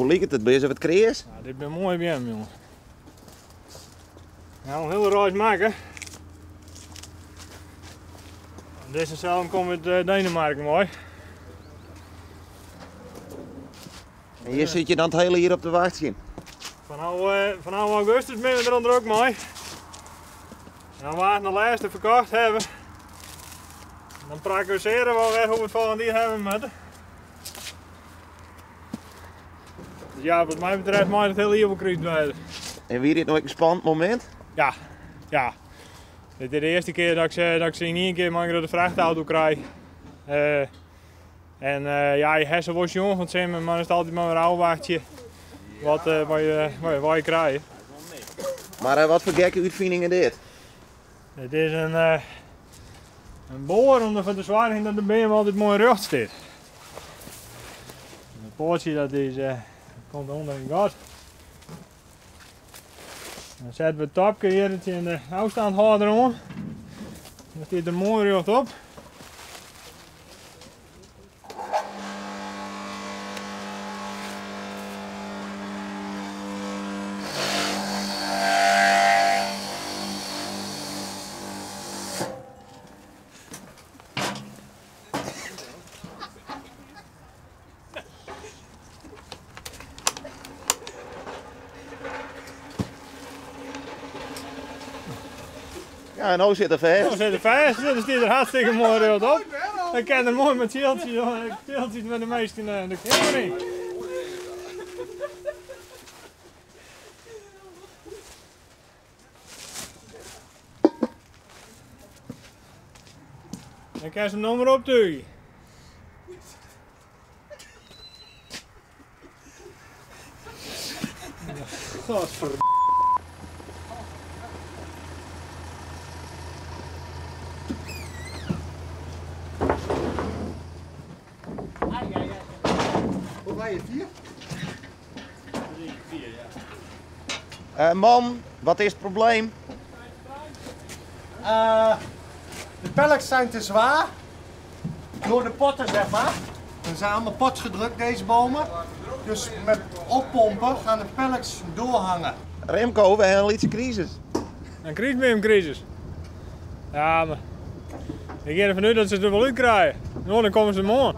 Hoe liket it? Binne se wat kreas? Ja, dit binne moaie beammen, jonge. Ja, al in hiele reis makke. Dizze sels komt út Denemarken wei. En hjir sit je dan it hiele jier op te wachtsjen? Fanôf augustus binne we der al drok mei. En dan waard de lêste ferkocht hawwe. Dan prakkesearje we alwer hoe we it folgjend jier hawwe moatte. Dus ja, wat my betreft mei it hiele jier wol krystbeam wêze. En wie dit no ek in spannend momint? Ja, ja. Dit is de earste kear dat ik se, dat ik se yn ien kear mei in grutte frachtauto krij. En ja, je ha se wol sjoen fan it simmer, mar dan is it altyd mar wer ôfwachtsje wat, wat, je, wat je krije. Mar wat foar gekke útfining is dit? It is in boar om derfoar te soargjen dat de beam altyd moai rjocht stiet. It poatsje dat is, komt ûnder in gat. Dan sette we it topke hjir tsjin de ôfstandhâlder oan. Dan stiet er moai rjochtop. Ja, en no sit er fêst. No sit er fêst, dan stiet er hartstikke moai rjocht op. Dan kin er moai mei tsjiltsjes mei de minsken de keamer yn. Dan kin se no mar optuigje. Godver. Hoe rij je? Vier? Drie, vier, ja. Man, wat is it probleem? De pallets zijn te zwaar. Door de potten, zeg maar. Er zijn allemaal pots gedrukt, deze bomen. Dus met oppompen gaan de pallets doorhangen. Remco, we hebben een lytse crisis. In krystbeamkrisis? Ja, mar ik gean derfan út dat se it der wol út krije. No, dan komme se moarn.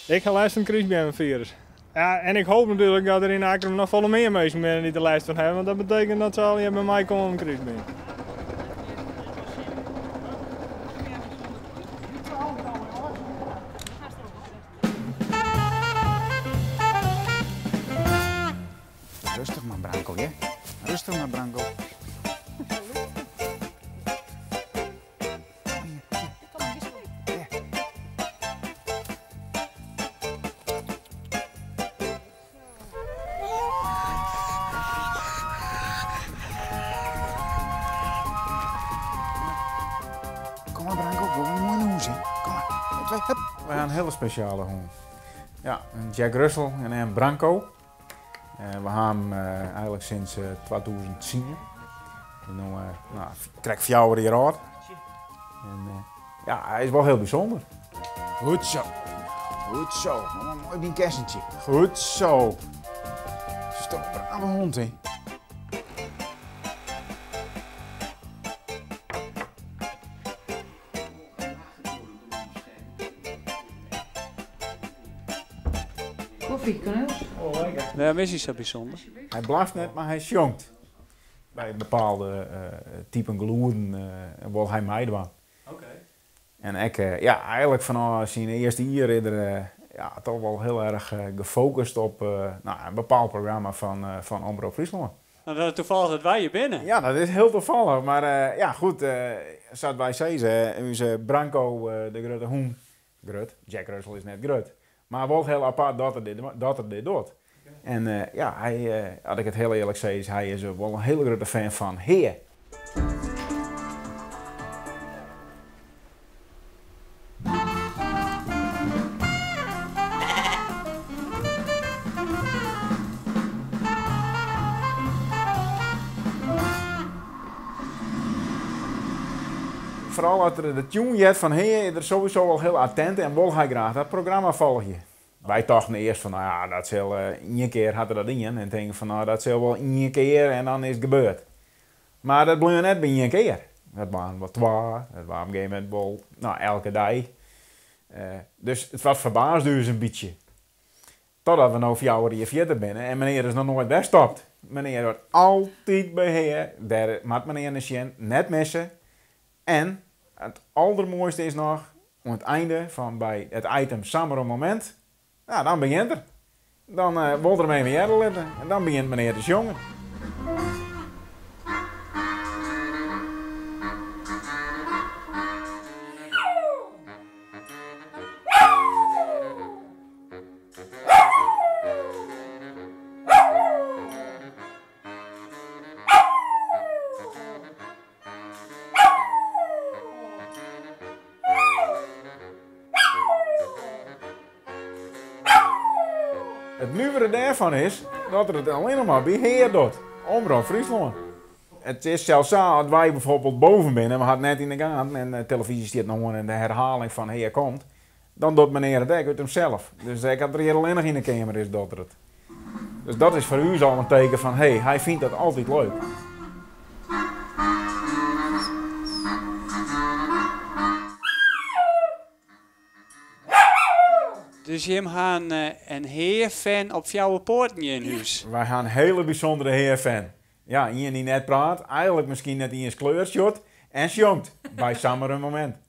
Ik ha lêst fan krystbeamfirus. Ja, en ik hoop natuerlik dat der yn Akkrum noch folle mear minsken binne dy't der lêst fan hawwe, want dat betekent dat se allegear by my komme om krystbeam. Rêstich mar Branko, hear. Rêstich mar Branko. Kom mar Branko, we wolle moai nei hûs, hè. Kom mar. 1, 2, hup. We ha in hiele spesjale hûn. Ja, in Jack Russell en in Branko. We ha him eigenlik sinds 2010. Hy is no no, krekt fjouwer jier âld. En ja, hy is wol hiel bysûnder. Goed zo. Goed zo. Moai dyn kessentsje. Goed zo. Is toch een brave hond, hè? Koffie, kaneel? Oh, lekker. Wêrom is hy sa bysûnder? Hy blaft net, mar hy sjongt. By bepaalde typen gelûden wol hy meidwaan. En ek, ja, eigenlik fanôf syn earste jier is er ja, toch wol hiel erch gefocust op no, in bepaald programma fan Omrop Fryslân. No, dat is toevallig dat wy hjir binne. Ja, dat is hiel toevallig. Mar ja, goed, sa't wy sizze, ús Branko, de grutte hûn, grut, Jack Russell is net grut, mar wol hiel apart dat er dit, dat er dit docht. En ja, hy, as ik it hiel earlik sis, hy is wol in hiele grutte fan fan Hea. Foaral as er de tune heart fan Hea is er sowieso al hiel attent en wol hy graach dat programma folgje. Wy tochten earst fan, no ja, dat sil ien kear hat er dat dien en tinken fan, no dat sil wol ien kear en dan is it gebeurd. Mar dat bleau net by ien kear. Dat waarden wol twa, dat waard op in gegeven momint wol, no, elke dei. Dus it wat ferbaasde ús in bytsje. Totdat we no 4 jier fierder binne en menear is noch noait wer stopt. Menear hoort altyd by Hea, dêr moat menear nei sjen, net misse. En it aldermoaiste is noch, oan it einde fan by it item Samar in Momint, nou, dan begjint er. Dan wol er him even hearre litte en dan begjint menear te sjongen. It nuvere dêrfan is dat er it allinnich mar by Hea docht, Omrop Fryslân. It is sels sa, as wy bijvoorbeeld boven binne, we ha it net yn de gaten en de televyzje stiet noch oan en de herhaling fan Hea komt, dan docht menear it ek út himsels. Dus ek as er hjir allinnich yn de keamer is, docht er it. Dus dat is foar ús al in teken fan, hé, hy fynt dat altyd leuk. Dus jim ha in Hea-fan op fjouwer poaten hjir yn hús? Wy ha in hiele bysûndere Hea-fan. Ja, ien dy't net praat, eigenlik miskien net iens kleur sjocht en sjongt by Samar in Momint.